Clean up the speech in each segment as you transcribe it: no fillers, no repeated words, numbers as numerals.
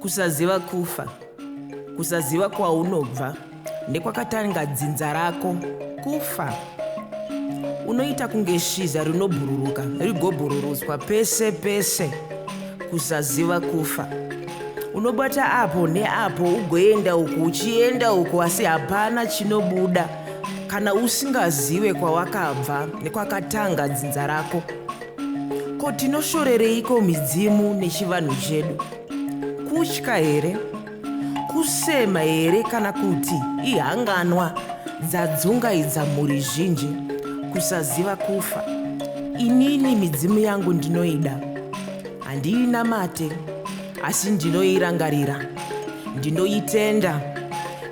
Kusaziva kufa, kusaziva kwaunobva nekwakatanga dzinza rako, kufa. Unoita kunge shizha rinobhururuka rigobhururutswa pese pese, kusaziva kufa. Unobata apo neapo ugoenda uku uchienda uku asi hapana chinobuda kana usingazive kwawakabva nekwakatanga dzinza rako. Ko tinoshorereiko midzimu nechivanhu chedu? Kutya here? Kusema here kana kuti ihanganwa dzadzungaidza mhuri zhinji? Kusaziva kufa. Inini midzimu yangu ndinoida. Handiinamate asi ndinoirangarira. Ndinoitenda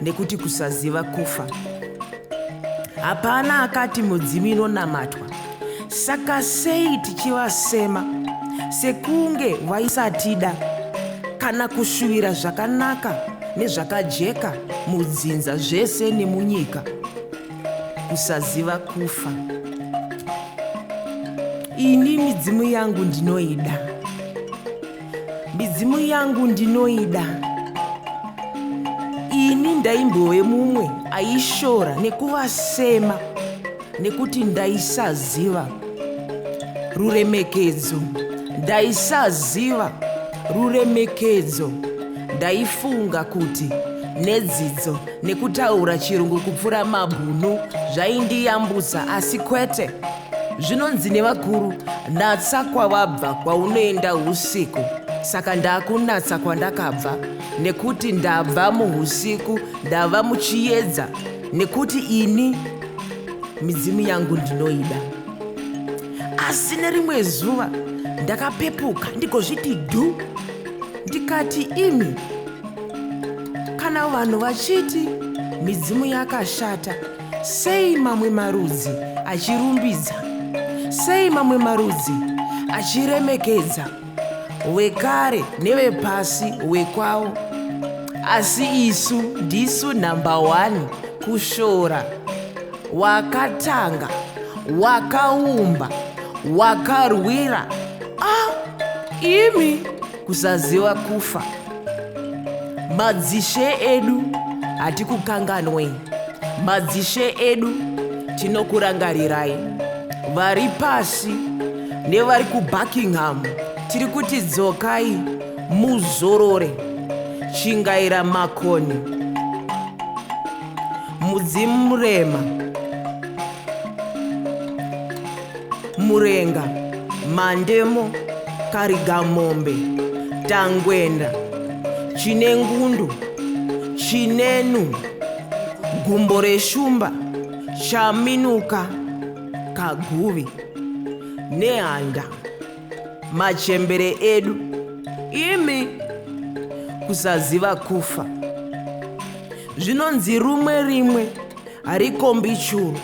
nekuti kusaziva kufa. Hapana akati mudzimu inonamatwa. Saka sei tichivasema sekunge vaisatida kana kushuvira zvakanaka nezvakajeka mudzinza zvese nemunyika? Kusaziva kufa. Ini midzimu yangu ndinoida. Midzimu yangu ndinoida. Ini ndaimbove mumwe aishora nekuvasema nekuti ndaisaziva ruremekedzo. Ndaisaziva ruremekedzo. Ndaifunga kuti nedzidzo nekutaura chirungu kupfuura mabhunu zvaindiyambutsa asi kwete. Zvinonzi nevakuru natsa kwawabva kwaunoenda usiku. Saka ndakunatsa kwandakabva nekuti ndabva muhusiku ndava muchiedza nekuti ini midzimu yangu ndinoida. Asi nerimwe zuva ndakapepuka ndigozviti dhu ndikati imi kana vanhu vachiti midzimu yakashata Sei mamwe marudzi achirumbidza? Sei mamwe marudzi achiremekedza wekare nevepasi wekwavo? Asi isu ndisu nhamba 1 kushora wakatanga, wakaumba, wakarwira. Ah, imi kusaziva kufa. Madzishe edu hatikukanganwei. Madzishe edu tinokurangarirai. Vari pasi nevari kuBuckingham tiri kuti dzokai muzorore. Chingaira Makoni. Mudzimu Murema. Murenga, Mandemo, Karigamombe, Tangwenda, Chinengundu, Chinenu, Gumbo reshumba, Chaminuka, Kaguvi, Nehanda, machembere edu, imi kusaziva kufa. Zvinonzi rumwe rimwe harikombi churu.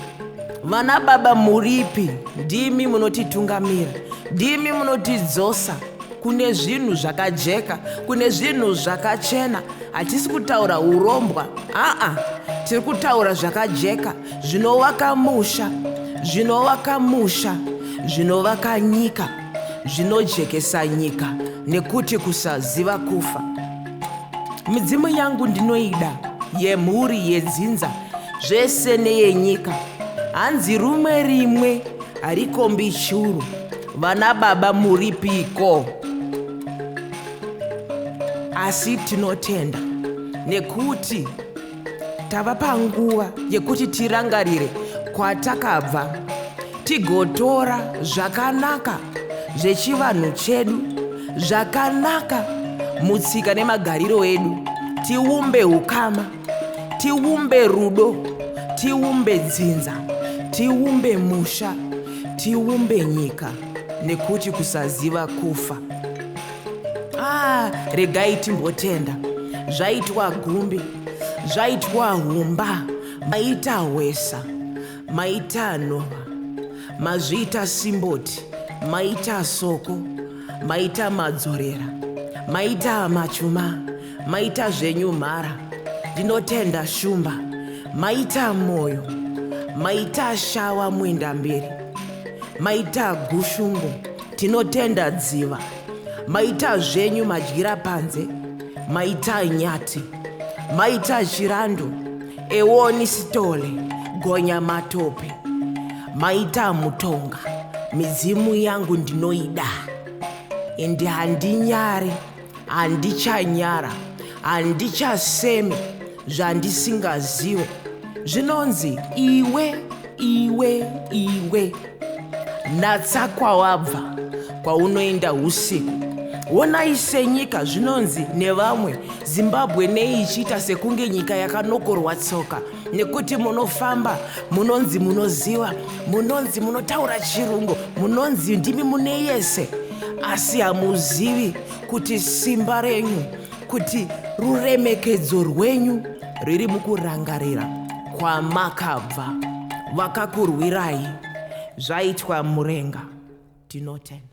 Vana baba muripi? Ndimi munotitungamira, ndimi munotidzosa kune zvinhu zvakajeka, kune zvinhu zvakachena. Hatisi kutaura urombwa, aa, tiri kutaura zvakajeka zvinovaka musha, zvinovaka musha, zvinovaka nyika, zvinojekesa nyika, nekuti kusaziva kufa. Midzimu yangu ndinoida, yemhuri, yedzinza, zvese neyenyika. Hanzi rumwe rimwe harikombi churu. Vana baba muripiko? Asi tinotenda nekuti tava panguva yekuti tirangarire kwatakabva tigotora zvakanaka zvechivanhu chedu, zvakanaka mutsika nemagariro edu, tiumbe ukama, tiumbe rudo, tiumbe dzinza, tiumbe musha, tiumbe nyika, nekuti kusaziva kufa. Ah, regai timbotenda zvaitwa gumbi, zvaitwa humba, maita hwesa, maita nhova, mazviita simboti, maita soko, maita madzorera, maita machuma, maita zvenyu mhara. Ndinotenda shumba, maita moyo, maita shawa mwendamberi, maita gushungo. Tinotenda dziva, maita zvenyu madyira panze, Maita Nyati, maita Chirandu, Ewoni Sitole, Gonya Matope, maita Mutonga. Midzimu yangu ndinoida, ende handinyari, handichanyara, handichasemi zvandisingazive. Zvinonzi iwe, iwe, iwe, natsa kwawabva, kwaunoenda usiku. Onai senyika zvinonzi nevamwe, Zimbabwe nei ichiita sekunge nyika yakanokorwa tsoka, nekuti munofamba munonzi munoziva, munonzi munotaura chirungu, munonzi ndimi mune yese, asi hamuzivi kuti simba renyu, kuti ruremekedzo rwenyu riri mukurangarira kwamakabva. Vakakurwirai, zvaitwa murenga. Tinotenda.